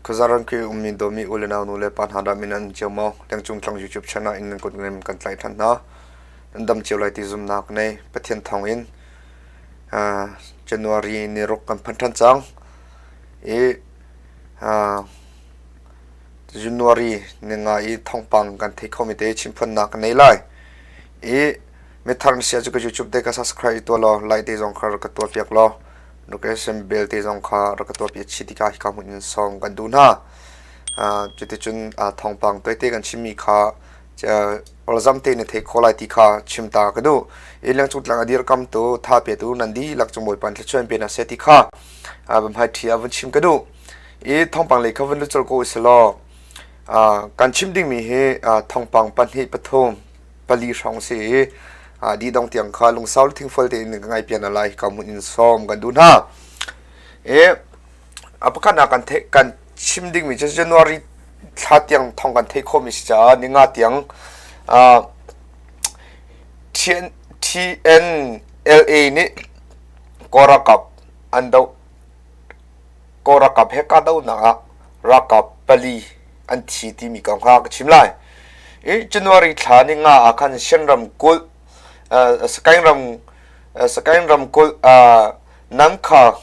Khuazaran khi ummi dawmi u le nau nu le pa hna dah min an cio maw? Lengcung tlang YouTube channel in nan kut ngem kan tlaih than hna. Nan dam cio lai ti zumnak nei Pathian thawng in January ni ruk kan phan than cang. I January ni nga i thawngpang kan thei khomi te chimphuannak kan nei lai. I mithar na sia cu ka YouTube te ka subscribe tuah law like te zong kha ka tuah piak law location bel te zong kha rak ka tuah piak chih tikah hika hmun in sawm kan duh hna. Cuticun thawngpang tawite kan chimmi kha olzam te na thei kho lai ti kha chim ta ka duh. I lengcung tlang a dirkamtu tha petu nan dihlak cung Bawipa thluachuah pe hna seh ti kha hmai ṭhi ah vun chim ka duh. I thawngpang lei kha vun lut colh ko usih law kan chim dingmi hi thawngpang pahnih pathum pali hrawng si i dihdong tiang kha lungsau le thingfual tein ka ngai pian lai ka mun in sawm kan duh hna. I a pakhatnak kan theih kan chim dingmi cu January thla tiang thong kan theih khawhmi si caah ninga tiang TNLA nih Kawl ralkap an doh Kawl ralkap he kahdohnak ah ralkap pali an thi timi kong kha ka chim lai. I January thla ni nga ah khan Shan ramkulh Sagaing ram Sagaing ramkulh Namkha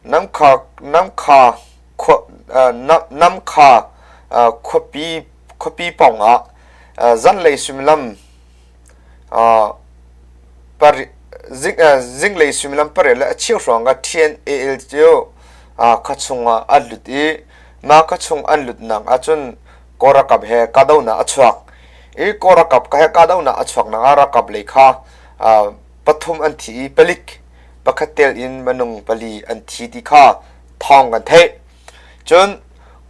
Namkha Namkha Namkha khuapi khuapi pawng ah zanlei suimilam Zinglei suimilam pariat le a cheu hrawng ah TNAL cu khuachung ah an lut i mah khuachung an lutnak ahcun Kawl ralkap he kahdohnak a chuak. I Kawl ralkap he kahdohnak a chuaknak ah ralkap lei kha pathum an thi i palik pakhat tel in minung pali an thi ti kha thawng kan theih. Cun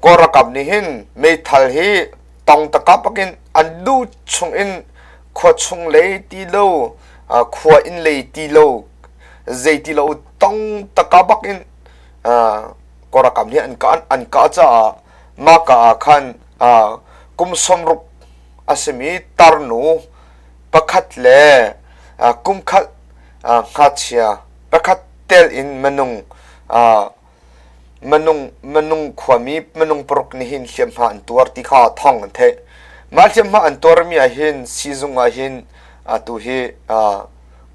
Kawl ralkap nih hin meithal hi tong takap in an duh chung in khua chung lei ti lo, khua inn lei ti lo, zei ti lo tong taka bak in Kawl ralkap nih an kah an kah caah mah ka ah khan kum 60 a simi tarnu pakhat le kum khat ngakchia pakhat tel in minung Minung minung khuami minung paruk nih hin hliamhma an tuar ti kha thawng an theih. Mah hliamhma an tuarmi ah hin siizung ah hin atu hi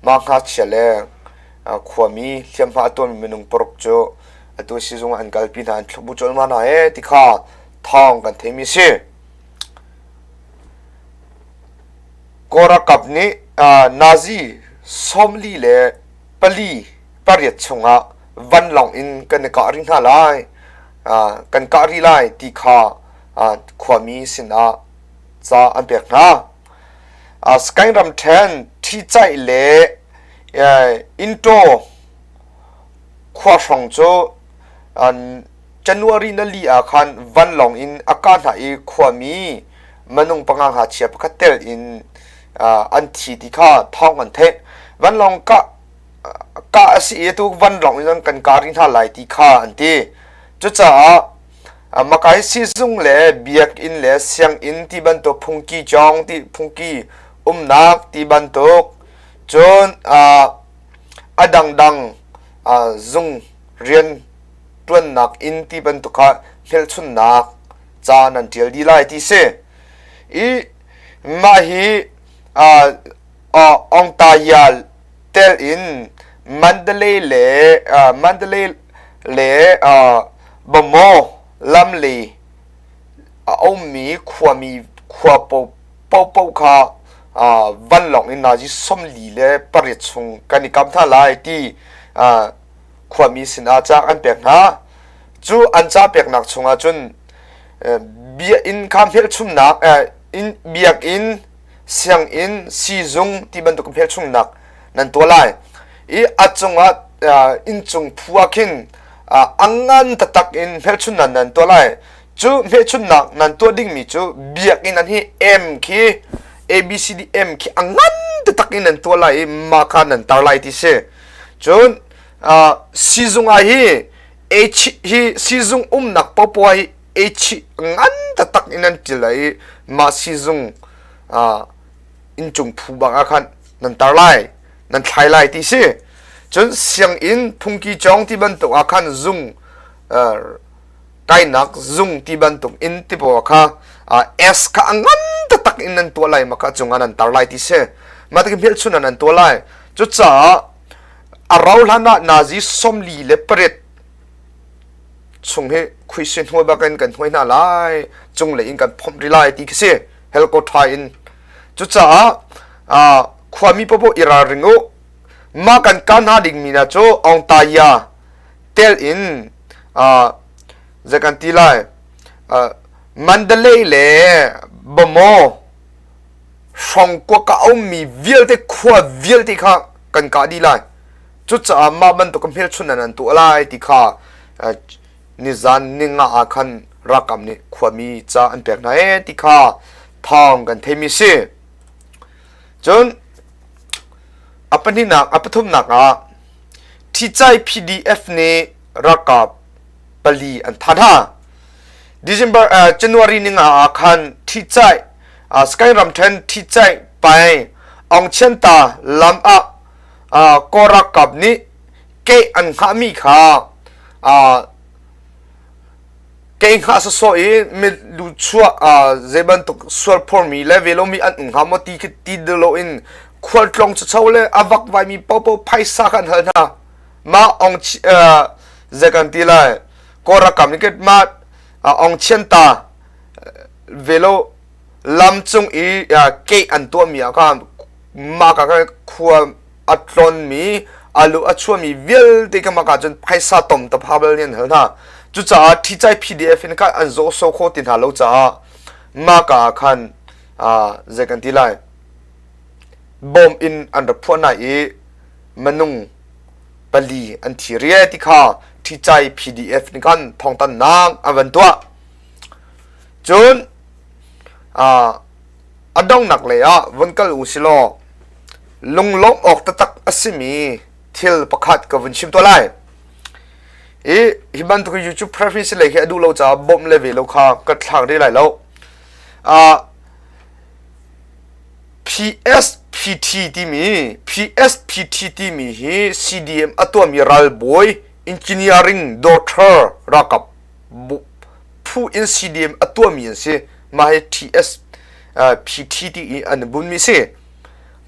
mah ngakchia le khuami hliamhma a tuarmi minung paruk cu atu siizung ah an kalpi hna an thlopbu cuahmah hna ee ti kha thawng kan theihmi a si. Kawl ralkap nih Nazi 44 le pali pariat chungah vanlawng in kan i kah rih hna lai, kan kah rih lai ti kha khuami sinah ca an pek hna. Sagaing ramṭhen ṭhicaih le Intaw khua hrawng cu January na li ah khan vanlawng in a kah hna i khuami minung panga ngakchia pakhat tel in an thi ti kha thawng an theih. Vanlawng kah kah a si i atu vanlawng in kan kah rih hna lai ti kha an ti. Cucaah Makai siizung le biakinn le sianginn ti bantuk phungki cawng ti phungki umnak ti bantuk cun a dangdang zung rian ṭuannak inn ti bantuk kha hmelchunhnak ca nan ṭial dih lai ti si. I mah hi Ongtaya tel in Mandalay le Mandalay le Bamaw lamlei a ummi khuami khua paohpaoh kha vanlawng in nazi 48 chung kan i kam hna lai ti khuami sinah ca an pek hna. Cu an ca peknak chungah cun biakinn kha hmelchunhnak biakinn sianginn siizung ti bantuk hmelchunhnak nan tuah lai. I a cungah inncung phu ah khin a ngan taktak in hmelchunhnak nan tuah lai. Cu hmelchunhnak nan tuah dingmi cu biakinn an hi M khi A B C D M khi a ngan taktak in nan tuah lai i mah kha nan tar lai ti si. Cun siizung ah hi H hi siizung umnak paohpaoh hi H ngan taktak in an ṭil lai i mah siizung inncung phu bang ah khan nan tar lai nan thlai lai ti si. Cun sianginn phungki cawng ti bantuk ah khan zung. Kainak zung ti bantuk in ti pawl kha S kha a ngan taktak in nan tuah lai ma kha cungah nan tar lai ti si. Mah tik hmelchun ah nan tuah lai. Cucaah a rau hlan ah nazi 48 chung hi khuisin hnuai bak in kan hnuai hna lai cunglei in kan phomh rih lai ti khi si helicopter in cucaah khuami popo i ralring u mah kan kah hna dingmi hna cu Aung Taya tel in zei kan ti lai Mandalay le Bamaw hrawng ka ummi vialte khua vialte kha kan kah dih lai. Cucaah mah bantuk hmelchunh nan tuah lai ti kha nizan ninga ah khan ralkap nih khuami ca an pek hna ee ti kha thawng kan theimi si. Cun a pahnihnak a pathumnak ah Ṭhicai PDF nih ralkap pali an thah hna. December January ninga ah khan Ṭhicai Sky ramṭhen Ṭhicai pai Aung Chianta lam ah Kawl ralkap nih keh an hngahmi kha kei hngah sawsawh i milu chuah zei bantuk sualphormi le velomi an um hnga maw ti khi ti loin khualtlawng chacho le a vakvaimi paohpaoh phaisa kha an hal hna. Mah ong zei kan ti lai Kawl ralkap nih mah Aung Chianta velo lam cung i keh an tuahmi ah khan mah ka khua a tlonmi a lu a chuahmi vialte kha mah ka cun phaisa tom ta pha bal nih an hal hna. Cucaah ṭhicai PDF in khan an zaw so kho ti hna lo caah mah ka ah khan zei kan ti lai bawm in an rak phuah hna i minung pali an thi rie ti kha ṭhicai PDF nih khan thawngtannak an van tuah. Cun a donghnak lei ah vun kal u si law lunglawmh awk taktak a simi thil pakhat ka vun chim tuah lai. I hi bantuk YouTube preference lei hi a duh lo caah bawmh le ve lo kha ka thlak rih lai lo. PSPT timi PSPT timi hi CDM a tuahmi ralbawi engineering doctor ralkap phu in CDM a tuahmi an si. Mah hi TS PT ti i an bunmi si.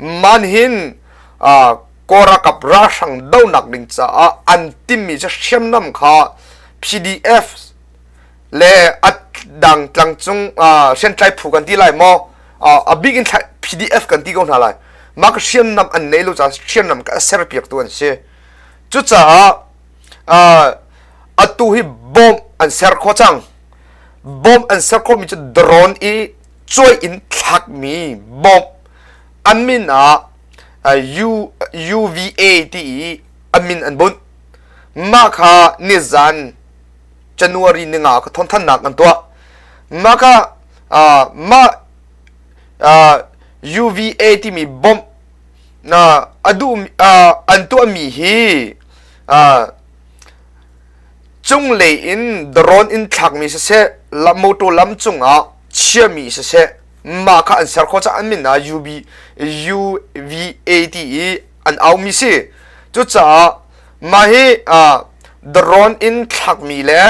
Man hin Kawl ralkap ralhrang donak ding caah an timmi cu hriamnam kha PDF le a dang tlangcung hriamtlai phu kan ti lai maw a bik in PDF kan ti ko hna lai mah ka hriamnam an nei lo caah hriamnam ka serpiaktu an si cucaah atu hi bomb an ser kho cang bomb an ser khomi cu drone i cuai in thlakmi bomb an min ah U, UVA ti i a min an bunh mah kha nizan January ninga ka thawnthannak an tuah mah kha mah UVA timi bomb na a duh an tuahmi hi cunglei in drone in thlakmi siseh motor lam cungah chiami siseh mah kha an ser khawh caah an min ah UB UVA ti i an aumi si cucaah mah hi drone in thlakmi le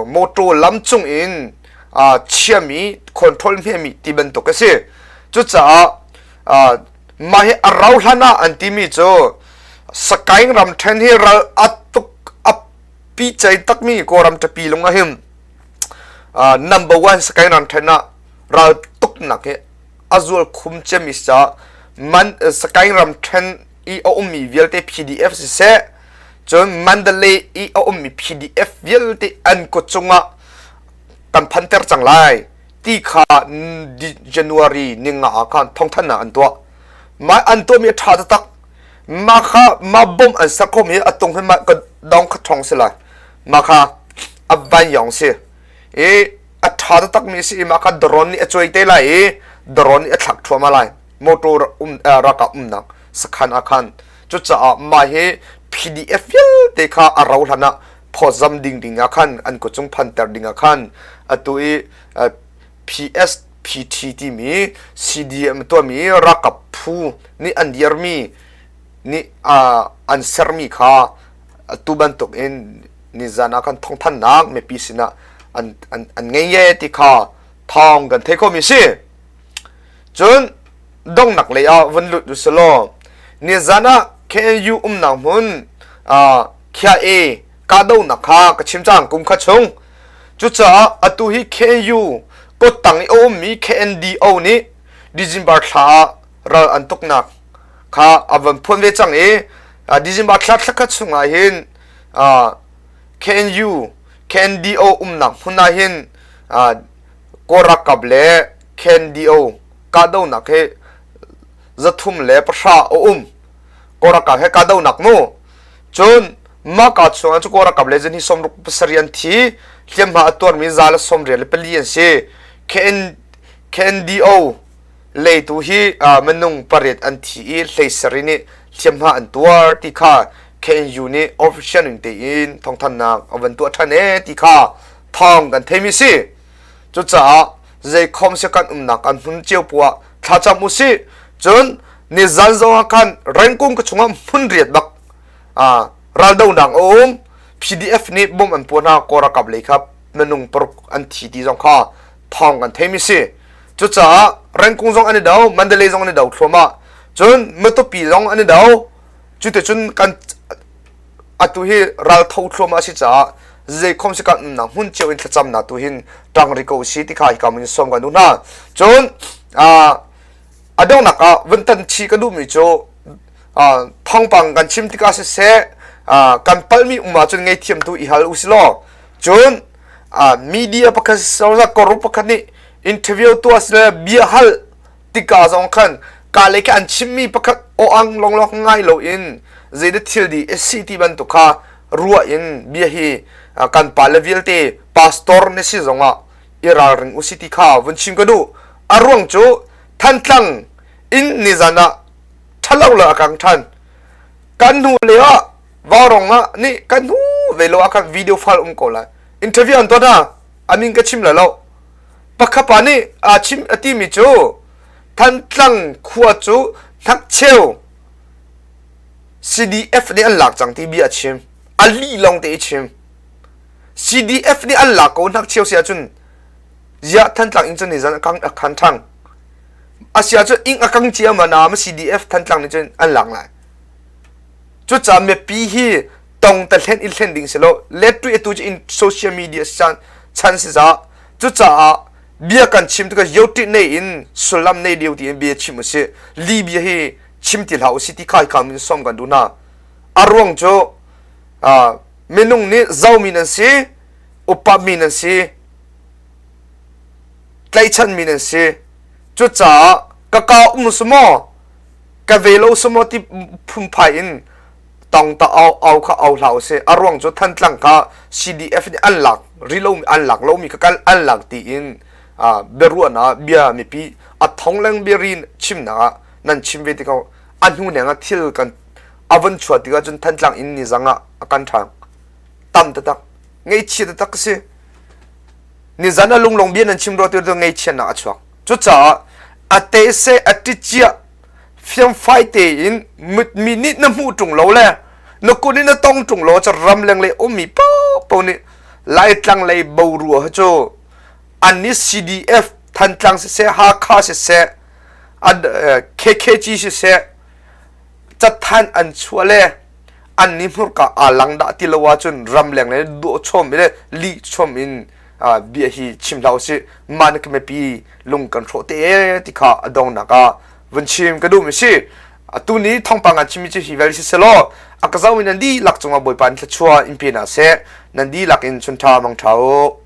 motor lam cung in chiami control hmemi ti bantuk a si cucaah mah hi a rau hlan ah an timi cu Sakaing ramṭhen hi ral a tuk a pi cei takmi Kawlram ṭapi lung ah hin number one Sakaing ramṭhen ah ral tuknak hi a zual khum cemi caah man Sakaing ramṭhen i a ummi vialte PDF siseh cun Mandalay i a ummi PDF vialte an kut cungah kan phanter cang lai ti kha January ninga ah khan thawngthanhnak an tuah. Mah an tuahmi a ṭha taktak. Mah kha mah bom an sak khomi a tung hi mah ka dong kha ṭhong si lai. Mah kha a van yong si. I a ṭha taktakmi si i mah kha drone nih a cuai te lai i drone nih a thlak ṭhuahmah lai. Motor um ralkap umnak sakhan ah khan. Cucaah mah hi PDF vialte kha a rau hlan ah phawtzam ding ding ah khan an kutcung phanter ding ah khan atu i PSPT timi CDM tuahmi ralkap phu nih an dirmi nih an sermi kha atu bantuk in Nizan ah khan thawngthannak mipi sinah an an an ngei ye ti kha thawng kan thei khomi si. Cun dongnak lei ah vun lut usalaw nizan ah KNU umnak hmun Khia-e kahdohnak kha ka chim cang kum kha chung. Cucaah atu hi KNU kuttang i a ummi KNDO nih December thla ah ral an tuknak kha a van phuan ve cang i December thla thla khat chungah hin KNU KNDO umnak hmun ah hin Kawl ralkap le KNDO kahdohnak hi 310 a um. Kawl ralkap he kahdohnak mu. Cun mah ka chungah cu Kawl ralkap le zan hi 67 an thi. Hliamhma a tuarmi 194 an si. KN, KNDO lei tu hi minung pariat an thi i hleisarih nih hliamhma an tuar ti kha KNU nih official ning tein thawngthannak a van tuah ṭhan e ti kha thawng kan theimi si. Cucaah zeikhom si kan umnak an hmun cio poah thlacam u sih. Cun nizan zong ah khan Rengkung ka chungah hmun riat bak raldonak a um. PDF nih bom an puah hna Kawl ralkap lei kha minung paruk an thi ti zong kha thawng kan theimi si. Cucaah Rengkung zong an i do, Mandalay zong an i do thluahmah. Cun Matupi zong an i do. Cuticun kan atu hi ral tho thluahmah a si caah zeikhom si kan umnak hmun cio in thlacamnak tu hin ṭang ri ko si ti kha hika mun sawm kan duh hna. Cun a donghnak ah vun tan chih ka duhmi cu thawngpang kan chim tikah siseh kan palhmi um ahcun ngaihthiam tu i hal usilaw cun media pakhat koru pakhat nih interview tuah sile bia hal tikah zong khan ka le ka an chimmi pakhat aw-ang longlong ngai loin zeidah thil di a si ti bantuk kha ruah in bia hi kan pa le vialte pastor na si zongah i ralring u si ti kha vun chim ka duh. A ruang cu Thantlang in nizan ah ṭhalo le a kang ṭhan. Kan hnu le ah Vaurong ah nih kan hnu ve lo ah khan video file um ko lai. Interview an tuah hna. A min ka chim lai lo. Pakhat pa nih aa chim a timi cu Thantlang khua cu hnakcheu CDF nih an lak cang ti bia a chim. A lih lawng te i chim. CDF nih an lak ko hnakcheu si ahcun ziah Thantlang inn cu nizan a kang a khan ṭhang. A si ahcun inn a kang cia ma na ma CDF Thantlang nih cun an lak lai. Cucaah mipi hi tong ta hlen in hlen ding si lo. Let tu atu cu in social media chan chan si za. Cucaah bia kan chim tikah yo nei in sullam nei lio ti in bia chim usih. Li bia hi chim ti hlah usih ti kha hi min som kan duh hna. A ruang cu minung nih zomi nan si, upa mi nan si, tlaihchan mi nan si. Cucaah ka ka um su maw ka ve lo su maw ti phunphai in tong ta au au kha au hlah usih. A ruang cu Thantlang kha CDF nih an lak rilo an lak lomi kha kal an lak tiin biaruahnak bia mipi a thong leng biarin chimnak ah nan chim ve tikah a hnu neng ah thil kan a vun chuah tikah cun Thantlang inn ni zang ah a kan ṭhang tam taktak ngaihchia taktak si nizan a lunglong bia nan chim rua tu ngaihchiatnak a chuak cucaah a te se a ṭicia fiangfai tein mi nih na hmuh ṭung lo le na kut in na tong ṭung lo cu ramleng lei ummi paohpaoh nih Laitlang lei borua cu an nih CDF Thantlang siseh Hakha siseh KKG siseh cathan an chuah le an nih hmurka aa lang dah ti lo ahcun ramleng le dawh chom le lih chom in bia hi chim hlah usih mah na mipi lung kan hrawh te ti kha a dongnak ah vun chim ka duh mi si atu ni thawngpang an chimmi cu hi vel si selaw a ka zomi nan dihlak cungah Bawipa in thluachuah in pe hna seh nan dihlak in chun ṭha mang ṭha u.